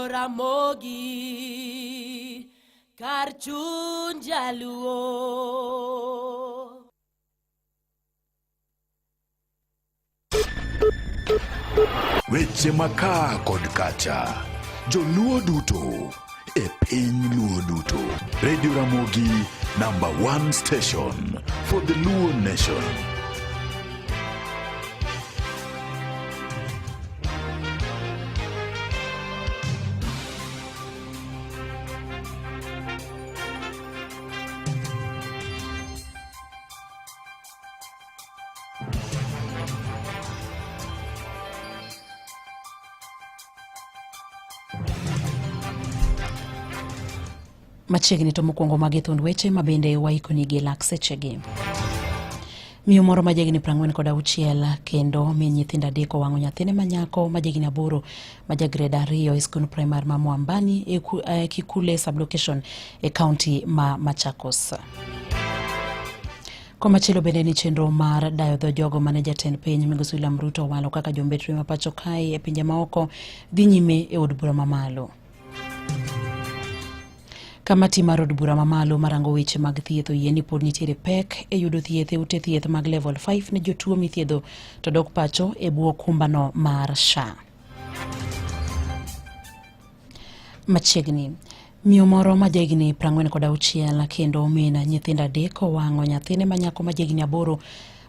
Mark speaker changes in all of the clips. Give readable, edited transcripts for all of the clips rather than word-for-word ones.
Speaker 1: Radio Ramogi kar chuny jaluo.
Speaker 2: Weche makaa kod kacha, joluo duto e piny luo duto. Radio Ramogi number one station for the Luo nation.
Speaker 3: Machiegni to mokwongo magi thund weche ma bende waikoni gi lak sechegi. Miyo moro ma jahigni 46 kendo min nyithindo adek owang'o nyathine ma nyako ma jahigni 8 ma ja grade 2 e skund primar ma Mwambani e Kikule sub-location e kaunti ma Machakos. Komachielo bende ni chenro mar dayo dho jogo mane jatend piny Migosi William Ruto owalo kaka jombetre ma pacho kae e pinje maoko dhi nyime e od bura mamalo. Kamati mar od bura mamalo marango weche mag thieth oyie ni pod nitiere pek e yudo thieth e ute thieth mag level 5 ne jotuo mithiedho to dok pacho e bwo kumbano mar SHA. Machiegni, miyo moro ma jahigni 46 kendo min nyithindo adek owang'o nyathine ma nyako ma jahigni 8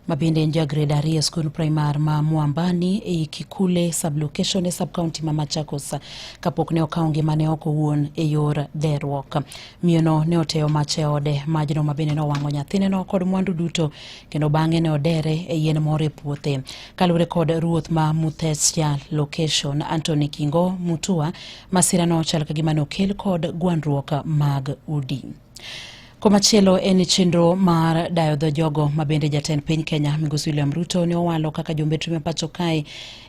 Speaker 3: ma bende en ja grade 2 e skund primar ma Mwambani ei Kikule sub-location e sub-county ma Machakos kapok ne okawo ngimane oko owuon e yor deruok. Miyono ne oteyo mach e ode, majno ma bende nowang'o nyathineno kod mwandu duto kendo bang'e ne odere e yien moro e puothe. Kaluwore kod ruoth ma Muthesya location Anthony Kingo Mutua, masirano chal ka gima ne okel kod gwandruok mag udi. Komachielo en chenro mar dayo dho jogo ma bende jatend piny Kenya Migosi William Ruto ne owalo kaka jombetre ma pacho kae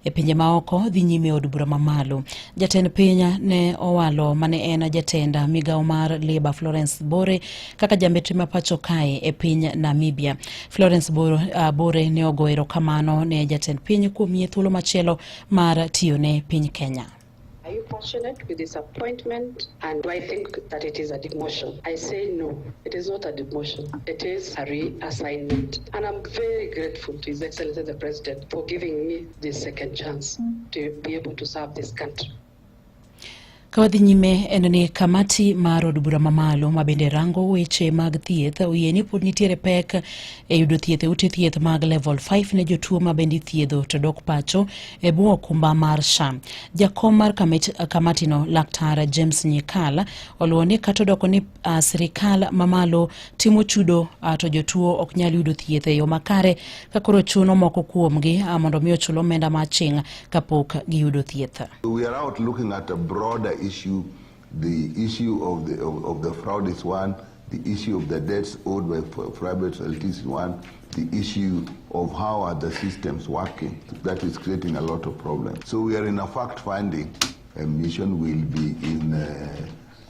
Speaker 3: e pinje maoko dhi nyime e od bura mamalo. Jatend piny ne owalo mane en jatend migawo mar Labour Florence Bore kaka jambetre ma pacho kae e piny Namibia. Florence Bore ne ogo erokamano ne jatend piny kuom miye thuolo machielo mar tiyo ne piny Kenya.
Speaker 4: Are you passionate with this appointment? And do I think that it is a demotion? I say no, it is not a demotion. It is a reassignment. And I'm very grateful to His Excellency the President for giving me this second chance to be able to serve this country.
Speaker 3: Ka wadhi nyime en ni kamati mar od bura mamalo ma bende rango weche mag thieth oyie ni pod nitiere pek e yudo thieth e ute thieth mag level 5 ne jotuo ma bende ithiedho to dok pacho e bwo okumba mar SHA. Jakom mar kamatino Laktar James Nyikal oluwo ni kata odoko ni sirikal mamalo timo chudo to jotuo ok nyal yudo thieth e yo makare ka koro chuno moko kuomgi mondo mi ochul omenda maching' kapok giyudo thieth.
Speaker 5: We are out looking at a broader issue. The issue of the fraud is one, the issue of the debts owed by private facilities is one, the issue of how are the systems working, that is creating a lot of problems. So we are in a fact-finding mission. We'll be in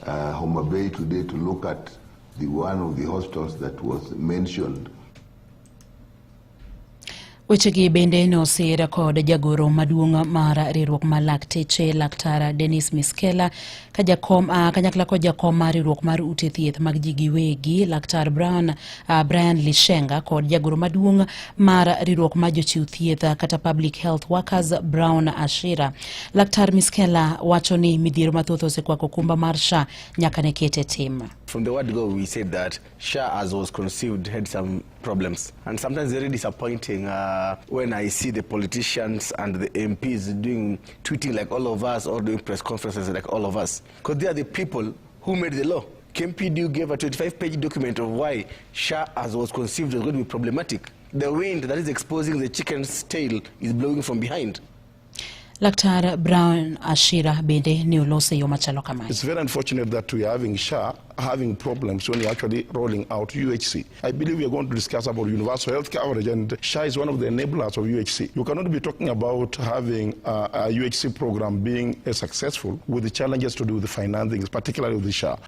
Speaker 5: Homa Bay today to look at the one of the hospitals that was mentioned.
Speaker 3: Wechegi bende nosir kod jagoro maduong' mar riwruok mar lakteche Laktar Dennis Miskela ka jakom kanyakla kod jakom mar riwruok mar ute thieth mag ji giwegi Laktar Brian Lishenga kod jagoro maduong' mar riwruok mar jochiw thieth kata Public Health Workers Brown Ashira. Laktar Miskela wacho ni midhiero mathoth osekwako kumba mar SHA nyaka ne kete tim.
Speaker 6: From the word go, we said that SHA as was conceived had some problems, and sometimes very disappointing when I see the politicians and the MPs doing tweeting like all of us or doing press conferences like all of us, because they are the people who made the law. KMPDU gave a 25-page document of why SHA as was conceived was going to be problematic. The wind that is exposing the chicken's tail is blowing from behind.
Speaker 3: Laktar Brown Ashira bende ne olose yo machalo kamae.
Speaker 7: It's very unfortunate that we are having SHA having problems when we're actually rolling out UHC. I believe we are going to discuss about universal health coverage, and SHA is one of the enablers of UHC. You cannot be talking about having a UHC program being successful with the challenges to do with the financing, particularly with the SHA.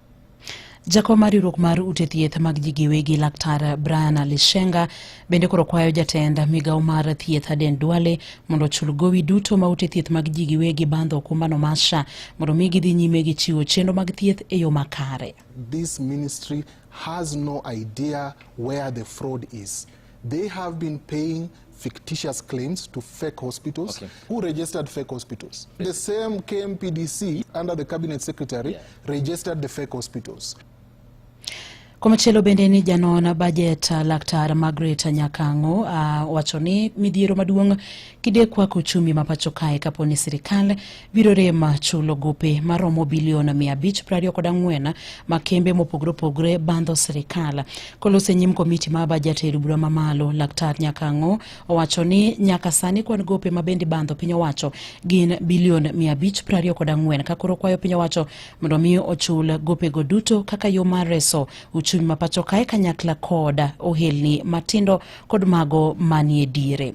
Speaker 3: Jakom mar riwruok mar ute thieth mag ji giwegi Laktar Brian Lishenga bende koro kwayo jatend migawo mar thieth Aden Duale mondo ochul gowi duto ma ute thieth mag ji giwegi bandho okumbano mar SHA mondo mi gidhi nyime gi chiwo chenro mag thieth e yo makare.
Speaker 8: This ministry has no idea where the fraud is. They have been paying fictitious claims to fake hospitals.
Speaker 9: Okay.
Speaker 8: Who registered fake hospitals? The same KMPDC under the cabinet secretary registered the fake hospitals.
Speaker 3: Komachielo bende ni janon bajet Laktar Margaret Nyakang'o wacho ni midhiero maduong' kidek uchumi ma pacho kae kapo ni sirikal biro rem chulo gope maromo bilion 524 ma kembe mopogore opogore bandho sirikal. Koloso e nyim komiti mar bajet e bura mamalo, Laktar Nyakang'o owacho ni nyaka sani kwan gope ma bende bandho piny owacho gin bilion 524 ka koro kwayo piny owacho mondo mi ochul gopego duto kaka yo mar reso uchumi ma pacho kae kanyakla kod ohelni matindo kod mago manie diere.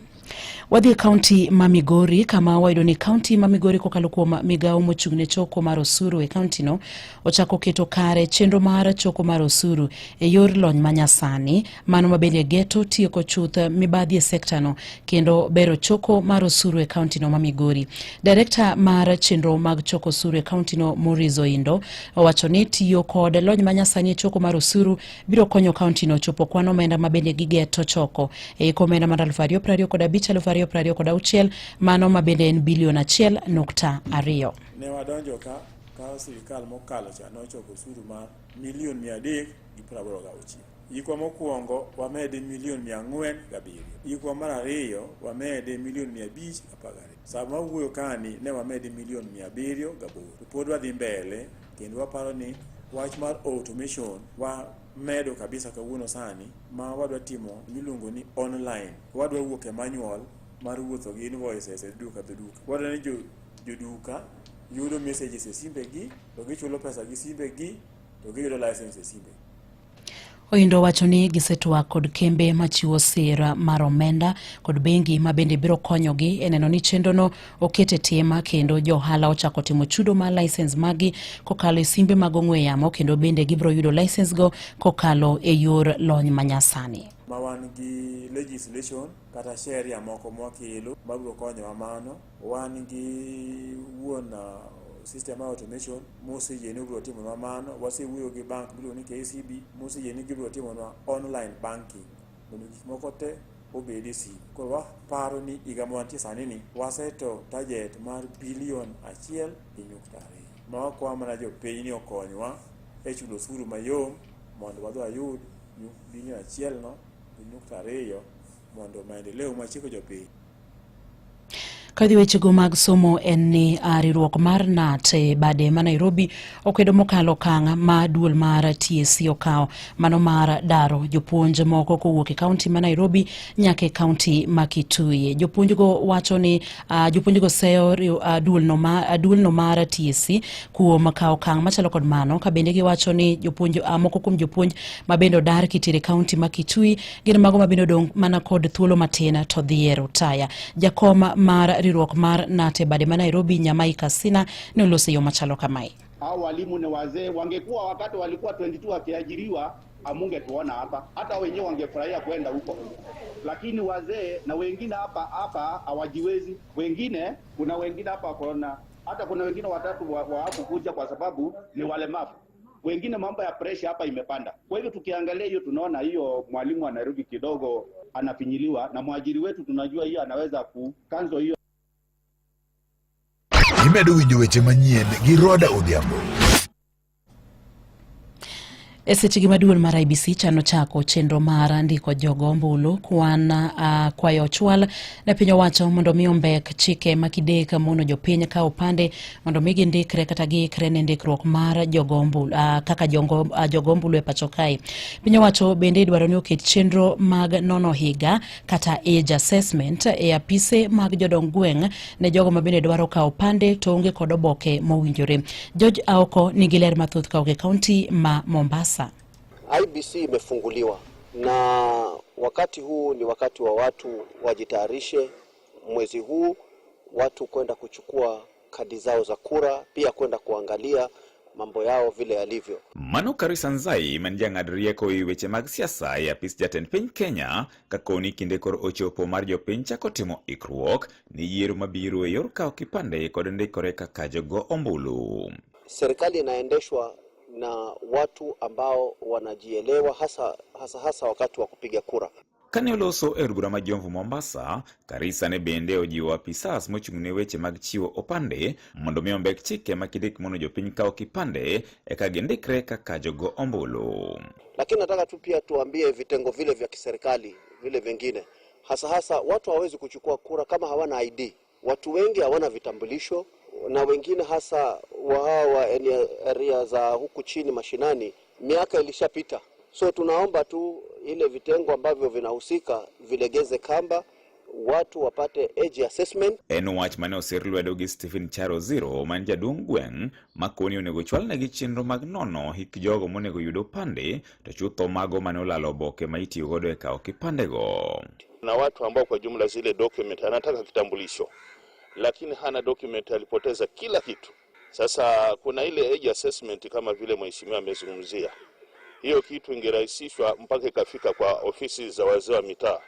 Speaker 3: Wadhi e kaunti ma Migori kama wayudo ni kaunti ma Migori kokalo kuom migawo mochung' ne choko mar osuru e kaunti no ochako keto kare chenro mar choko mar osuru e yor lony manyasani mano mabende geto tieko chuth mibadhi e sekta no kendo bero choko mar osuru e kaunti no ma Migori. Direkta mar chenro mag choko osuru e kaunti no Maurice Oindo owacho ni tiyo kod lony manyasani e choko mar osuru biro konyo kaunti no chopo kwan omenda mabende gigeto choko e hik omenda mar 2025 2026 mano mabende en bilion 1.2.
Speaker 10: Ne wadonjo ka sirikal mokalo cha nochoko osuru mar milion 386. Hikwa mokwongo wamede milion 407. Hikwa mar ariyo wamede milion 512. Sama wawuoyo kani ne wamede milion 708. To pod wadhi mbele kendo waparo ni wach mar automation wamedo kabisa kawuono sani ma wadwa timo miluongo ni online. Wadwa wuok e manual mar wuotho gi invoices e duka to duka. Wadwa ni joduka yudo messages e simbegi to gichulo pesa gi simbegi to giyudo license e simbegi.
Speaker 3: Oindo wacho ni gisetwak kod kembe machiwo sir mar omenda kod bengi ma bende biro konyogi e neno ni chenrono oket e tim kendo jo ohala ochako timo chudo mar license magi kokalo e simbe mag ong'we yamo kendo bende gibiro yudo license go kokalo e yor lony manyasani.
Speaker 10: Ma wan gi legislation kata sheria moko mwakelo mabiro konyowa mano. Wan gi wuon system mar automation moseyie ni obiro timonwa mano. Wasewuoyo gi bank miluongo ni KCB moseyie ni gibiro timonwa online banking mondo gik moko te obed e simu. Koro waparo ni higa ma wantie sani ni waseto target mar bilion 1.2 ma wakwayo mana jopiny ni okonywa e chulo osuru mayom mondo wadhi wayud bilion 1.2 mondo maendeleo machiko jopiny.
Speaker 3: Kadhi wechego mag somo en ni riwruok mar KNUT e bade ma Nairobi okwedo mokalo okang' ma duol mar TSC okawo mano mar daro jopuonj moko kowuok e kaunti ma Nairobi nyaka e kaunti ma Kitui. Jopuonjgo wacho ni jopuonjgo seyo duolno mar TSC kuom kawo okang' machalo kod mano, ka bende giwacho ni jopuonj moko kuom jopuonj ma bende odar kitero e kaunti ma Kitui gin mago ma bende odong' mana kod thuolo matin to dhi e rutaya. Jakom mar riwruok mar KNUT e bade ma Nairobi Nyamai Kasina ne oloso e yo machalo kamae.
Speaker 11: Hao walimu ni wazee, wangekuwa wakati walikuwa 22 wakiajiriwa amungetuona hapa, hata wenyewe wangefurahia kwenda huko, lakini wazee na wengine hapa hawajiwezi. Wengine kuna wengine hapa corona, hata kuna wengine watatu hawakukuja kwa sababu ni walemavu. Wengine mambo ya pressure hapa imepanda. Kwa hivyo tukiangalia hiyo tunaona hiyo mwalimu wa Nairobi kidogo anafinyiliwa, na mwajiri wetu tunajua hiyo anaweza kukanzo hiyo.
Speaker 2: Imedo winjo weche manyien gi Roda Odhiambo.
Speaker 3: E sechegi ma duol mar IEBC chano chako chenro mar ndiko jogo ombulu kwan kwayo ochwal ne piny owacho mondo mi ombek chike makidek mono jopiny kawo opande mondo mi gindikre kata giikre ne ndikruok mar jogo ombulu kaka jogo ombulu e pacho kae. Piny owacho bende dwaro ni oket chenro mag nono higa kata age assessment e apise mag jodong gweng' ne jogo ma bende dwaro kawo opande to onge kod oboke mowinjore. George Aoko nigi ler mathoth kawuok e kaunti ma Mombasa.
Speaker 12: IEBC imefunguliwa na wakati huu ni wakati wa watu wajitayarishe. Mwezi huu watu kwenda kuchukua kadi zao za kura, pia kwenda kuangalia mambo yao vile yalivyo.
Speaker 9: Mano Karisa Nzai ma en jang'ad rieko e weche mag siasa e apis jatend piny Kenya ka koni kinde koro ochopo mar jopiny chako timo ikruok ne yiero mabiro e yor kawo kipande kod ndikore kaka jogo ombulu.
Speaker 12: Serikali inaendeshwa na watu ambao wanajielewa hasa, hasa, hasa wakati wa kupiga kura.
Speaker 9: Kane oloso e od bura ma Jomvu Mombasa, Karisa ne bende ojiwo apisas mochung' ne weche mag chiwo opande mondo mi ombek chike ma kidik mono jopiny kawo kipande eka gindikre kaka jogo ombulu.
Speaker 12: Lakini nataka tu pia tuambie vitengo vile vya kiserikali vile vingine, hasa hasa watu hawawezi kuchukua kura kama hawana ID. Watu wengi hawana vitambulisho na wengine hasa wa hawa area za huku chini mashinani, miaka ilishapita. So tunaomba tu ile vitengo ambavyo vinahusika vilegeze kamba, watu wapate age assessment.
Speaker 9: En wach mane osir lwedo gi Stephen Charo Zero man jaduong' gweng' makoni onego chwalnegi chenro mag nono hik jogo monego yud opande to chutho mago mane olalo oboke ma itiyo godo e kawo kipandego.
Speaker 7: Na watu ambao kwa jumla zile document anataka kitambulisho lakini hana document, alipoteza kila kitu. Sasa kuna ile age assessment kama vile mheshimiwa amezungumzia, hiyo kitu ingerahisishwa mpaka ikafika kwa ofisi za wazee wa mitaa,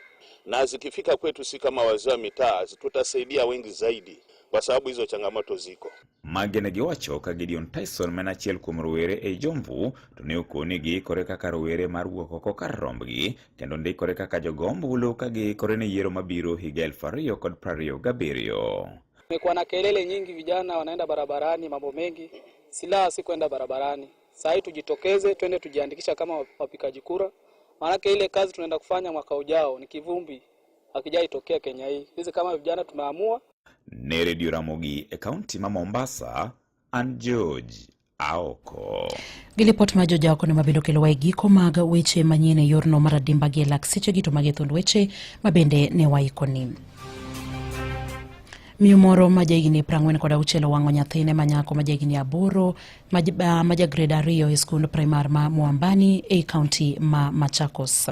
Speaker 7: na zikifika kwetu si kama wazee wa mitaa tutasaidia wengi zaidi, kwa sababu hizo changamoto ziko.
Speaker 9: Magi ne giwacho ka Gideon Tyson ma en achiel kuom rowere ei Jomvu to ne okoni giikore kaka rowere mar wuok oko kar rombgi kendo ndikore kaka jogo ombulu ka giikore ne yiero mabiro higa 2027.
Speaker 13: Kumekuwa na kelele nyingi, vijana wanaenda barabarani, mambo mengi, silaha si kwenda barabarani. Saa hii tujitokeze, twende tujiandikisha kama wapigaji kura, maanake ile kazi tunaenda kufanya mwaka ujao ni kivumbi, hakijaitokea Kenya hii. Sisi kama vijana tumeamua.
Speaker 9: Ne Radio Ramogi e kaunti ma Mombasa, an George Aoko.
Speaker 3: Gi lipot ma George Aoko ne mabende okelowa e giko mag weche manyien e yorno mar adimba gi e lak sechegi to magi e thund weche mabende ne waikoni. Miyo moro ma jahigni 46 owang'o nyathine ma nyako ma jahigni 8 ma ja grade 2 e skund primar ma Mwambani ei kaunti ma Machakos.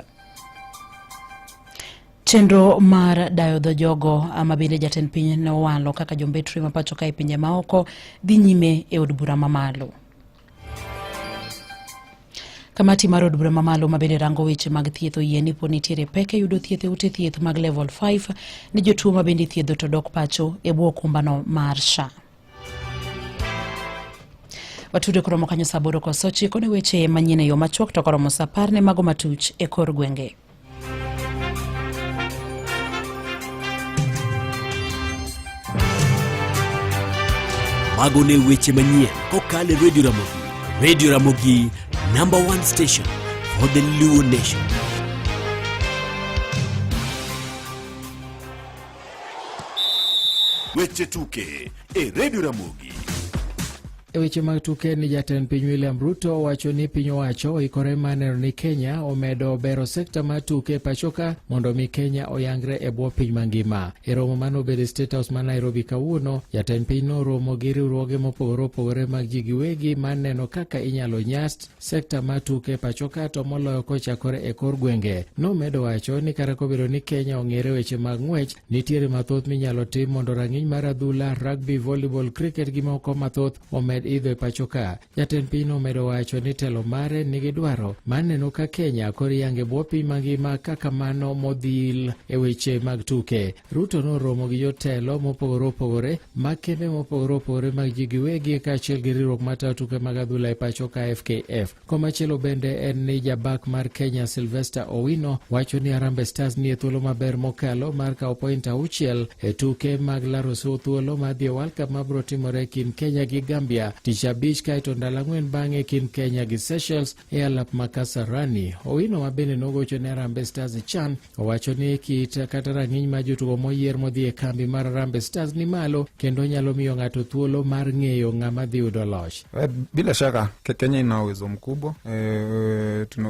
Speaker 3: Chenro mar dayo dho jogo ma bende jatend piny nowalo kaka jombetri ma pacho ka e pinje maoko dhi nyime e od bura mamalo. Kamati mar od bura mamalo ma bende rango weche mag thieth oyie ni pod nitiere pek e yudo thieth e ute thieth mag level 5 ne jotuo ma bende ithiedho to dok pacho e bwo okumbano mar SHA. Watude koromo kanyo saa 8 koso 9 ne weche manyien e yo machuok to koromo saa 10 ne mago matuch e kor gwenge.
Speaker 14: Mago ne weche manyien kokalo e Radio Ramogi. Radio Ramogi, number one station for the Luo Nation.
Speaker 2: Weche tuke e Radio Ramogi.
Speaker 15: E weche mag tuke ni jatend piny William Ruto wacho ni piny owacho oikore mar neno ni Kenya omedo bero sekta mar tuke e pachoka mondo mi Kenya oyangre e bwo piny mangima. E romo mane obedo e State House ma Nairobi kawuono, jatend piny noromo gi riwruoge mopogore opogore mag ji giwegi mar neno kaka inyalo nyas sekta mar tuke e pachoka to moloyo kochakore e kor gwenge. Nomedo wacho ni kata kobedo ni Kenya ong'ere weche mag ng'wech, nitiere mathoth minyalo tim mondo rang'iny mar adhula, rugby, volleyball, cricket gi moko mathoth omed idho e pacho ka. Jatend piny nomedo wacho ni telo mare nigi dwaro mar neno ka Kenya koro iyango e bwo piny mangima kaka mano modhil e weche mag tuke. Ruto noromo gi jotelo mopogore opogore mag kembe mopogore opogore mag ji giwegi kaachiel gi riwruok matayo tuke mag adhula e pacho ka FKF. Komachielo bende en ni jabak mar Kenya Sylvester Owino wacho ni Harambee Stars nie thuolo maber mokalo mar kawo point 6 e tuke mag laro thuolo mar dhi e World Cup mabiro timore e kind Kenya gi Gambia tich abich kaeto ndalo 4 bang'e e kind Kenya gi Seychelles e alap ma Kasarani. Owino ma bende nogocho ne Harambee Stars e CHAN owacho ni kit kata rang'iny mar jotugo moyier modhi e kambi mar Harambee Stars ni malo kendo nyalo miyo ng'ato thuolo mar ng'eyo ng'ama dhi yudo loch.
Speaker 16: Bila shaka Kenya ina uwezo mkubwa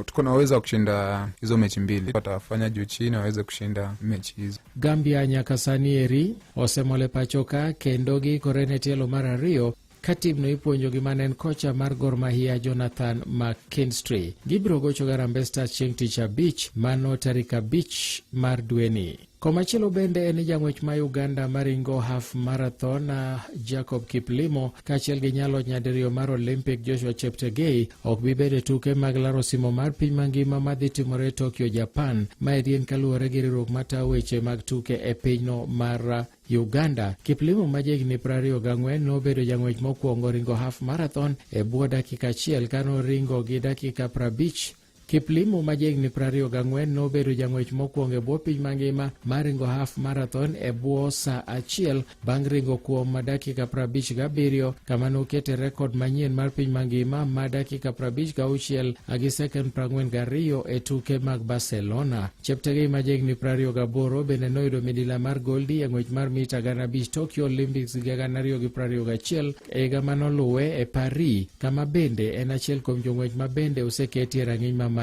Speaker 16: tuko na uwezo wa kushinda hizo mechi mbili, watafanya juu chini waweze kushinda mechi hizo.
Speaker 15: Gambia nyaka sani eri osemol e pacho ka kendo giikore ne tielo mar 2 ka timno ipuonjo gi mane en kocha mar Gor Mahia Jonathan McKinstry. Gibiro gocho gi Harambee Stars chieng' tich abich mano tarik 5 mar dweni. Komachielo bende en ni jang'wech ma Uganda maringo half marathon Jacob Kiplimo kaachiel gi nyaloch nyadiriyo mar Olympic Joshua Cheptegei ok bi bedo e tuke mag laro simo mar piny mangima madhi timore Tokyo, Japan. Maeri en kaluwore gi riwruok matayo weche mag tuke e pinyno mar Uganda. Kiplimo ma jahigni 24 nobedo jang'wech mokwongo ringo half marathon e bwo dakika achiel kanoringo gi dakika 50. Kiplimo ma jahigni 24 nobedo jang'wech mokwongo e bwo piny mangima mar ringo half marathon e bwo sa achiel bang' ringo kuom dakika 57 kama nokete rekod manyien mar piny mangima ma dakika 56 gi sekond 42 e tuke mag Barcelona. Cheptegei ma jahigni 28 bende noyudo midila mar goldi e ng'wech mar mita 5,000 Tokyo Olympics higa 2021 e higa manoluwe e Paris, kama bende en achiel kuom jong'wech ma bende oseketi e rang'iny mamalo.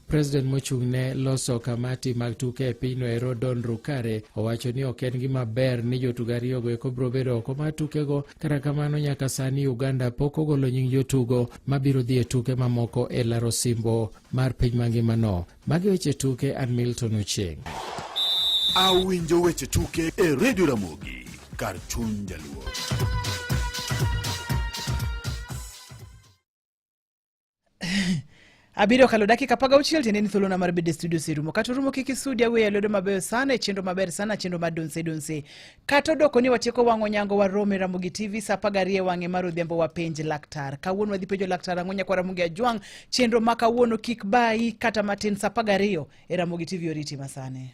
Speaker 15: President mochung' ne loso kamati mag tuke e pinyno ero Don Rukare owacho ni ok en gima ber ni jotugo ariyogo eko biro bedo oko mar tukego. Kata kamano nyaka sani Uganda pok ogolo nying jotugo mabiro dhi e tuke mamoko e laro osimbo mar piny mangimano. Magi weche tuke, an Milton Ochieng'.
Speaker 2: Awinjo weche tuke e Radio Ramogi kar chuny jaluo.
Speaker 17: Abiriyo kalo dakika 16 tiende ni thuolona mar bedo e studio oserumo. Kata orumo kik isudi aweya lwedo mabeyo sana e chenro maber sana chenro mar donse donse. Kata odoko ni watieko wang'o nyango warom e Ramogi TV saa 12 e wang'e mar odhiambo wapenj laktar. Kawuono wadhi penjo laktar ang'o nyakwar Ramogi Ajwang' chenro ma kawuono kik bayi kata matin saa 12 e Ramogi TV oriti masani.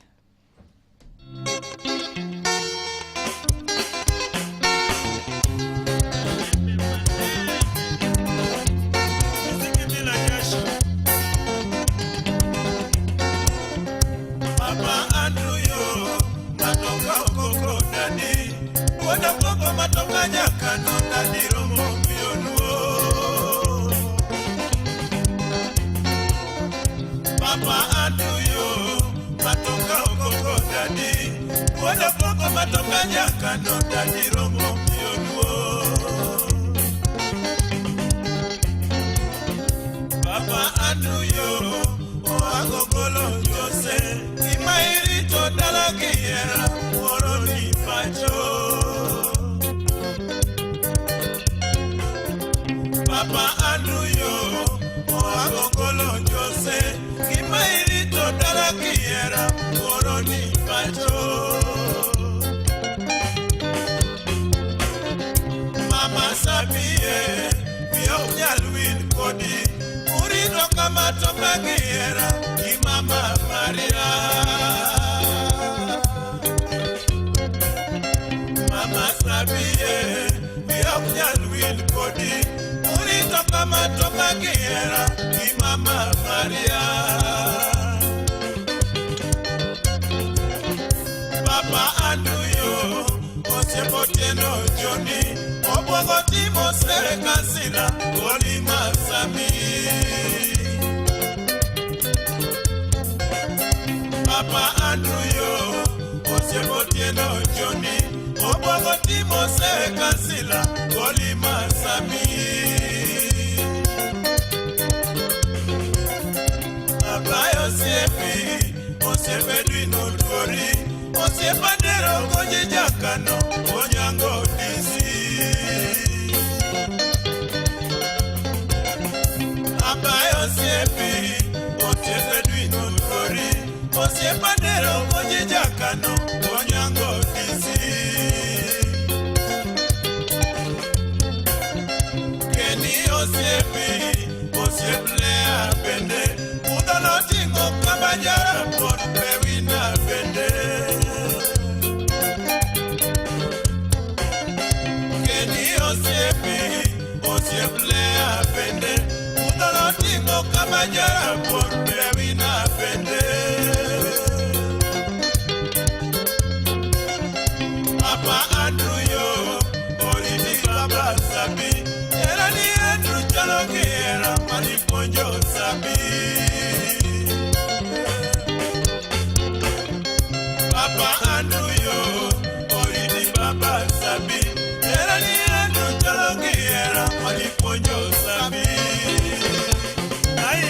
Speaker 18: Papa Andrew yo matoka okoko dadi wuod okoko matoka jakano dadi romo miyo luo Papa Andrew yo matoka okoko dadi wuod okoko matoka jakano dadi romo miyo luo Papa Andrew yo oago golo Jose gima irito dala gi hera moro ni pacho Papa Andrew yo oago golo Jose gima irito dala gi hera moro ni pacho Mama Sabie wiya ok nyal wil kodi urito kama to ka gihera gi Mama Maria Mama Sabie wiya ok nyal wil kodi urito kama to ka gihera gi Mama Maria Papa Andrew yo osiepo Otieno Joni obwogo timo sere kansila goli masami Papa Andrew yo osiepo Otieno Joni obwogo timo sere kansila goli masami Abayo osiepi osiep Edwin Oduori osiepa Ndero Goji Jakano Onyango DC Abayo osiepi osiep Edwin Oduori osiepa Ndero Goji Jakano Onyango DC Kenny osiepi osiep Lea bende Mudho noting'o kama jarabuor Pewina bende Kenny osiepi osiep Lea bende Mudho noting'o kama jarabuor Pewina bende Papa Andrew yo oriti baba Sabi Era ni Andrew chalo gi hera manipuonjo Sabi Papa Andrew yo oriti baba Sabi Era ni Andrew chalo gi hera manipuonjo Sabi Ai.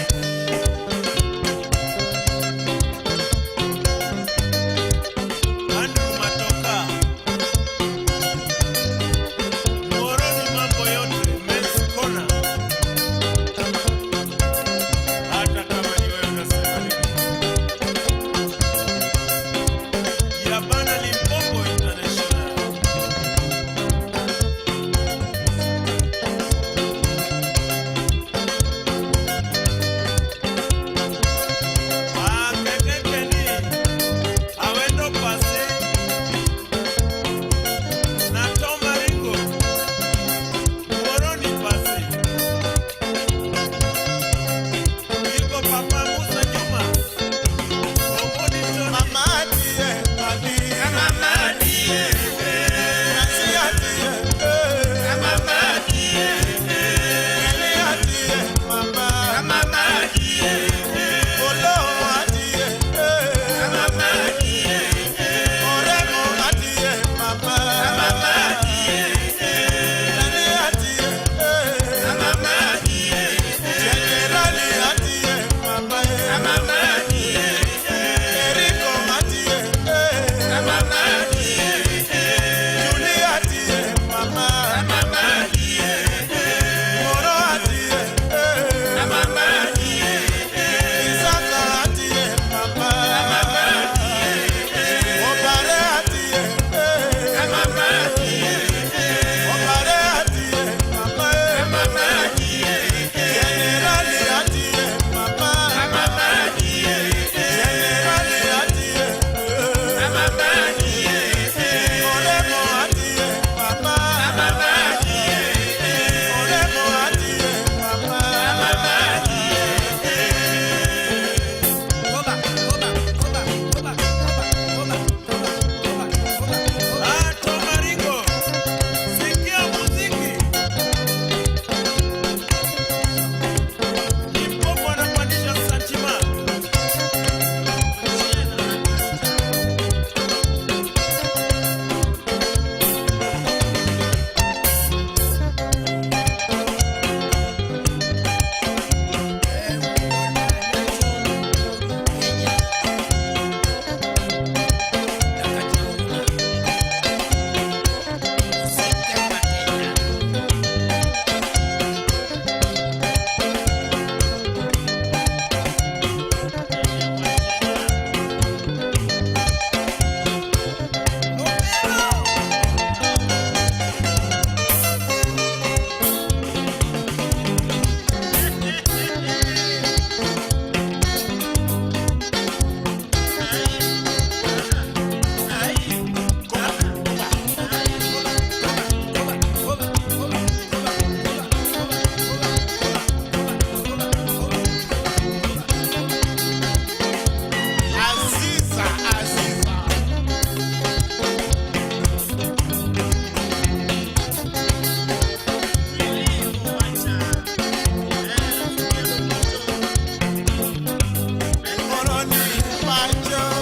Speaker 18: Wacho.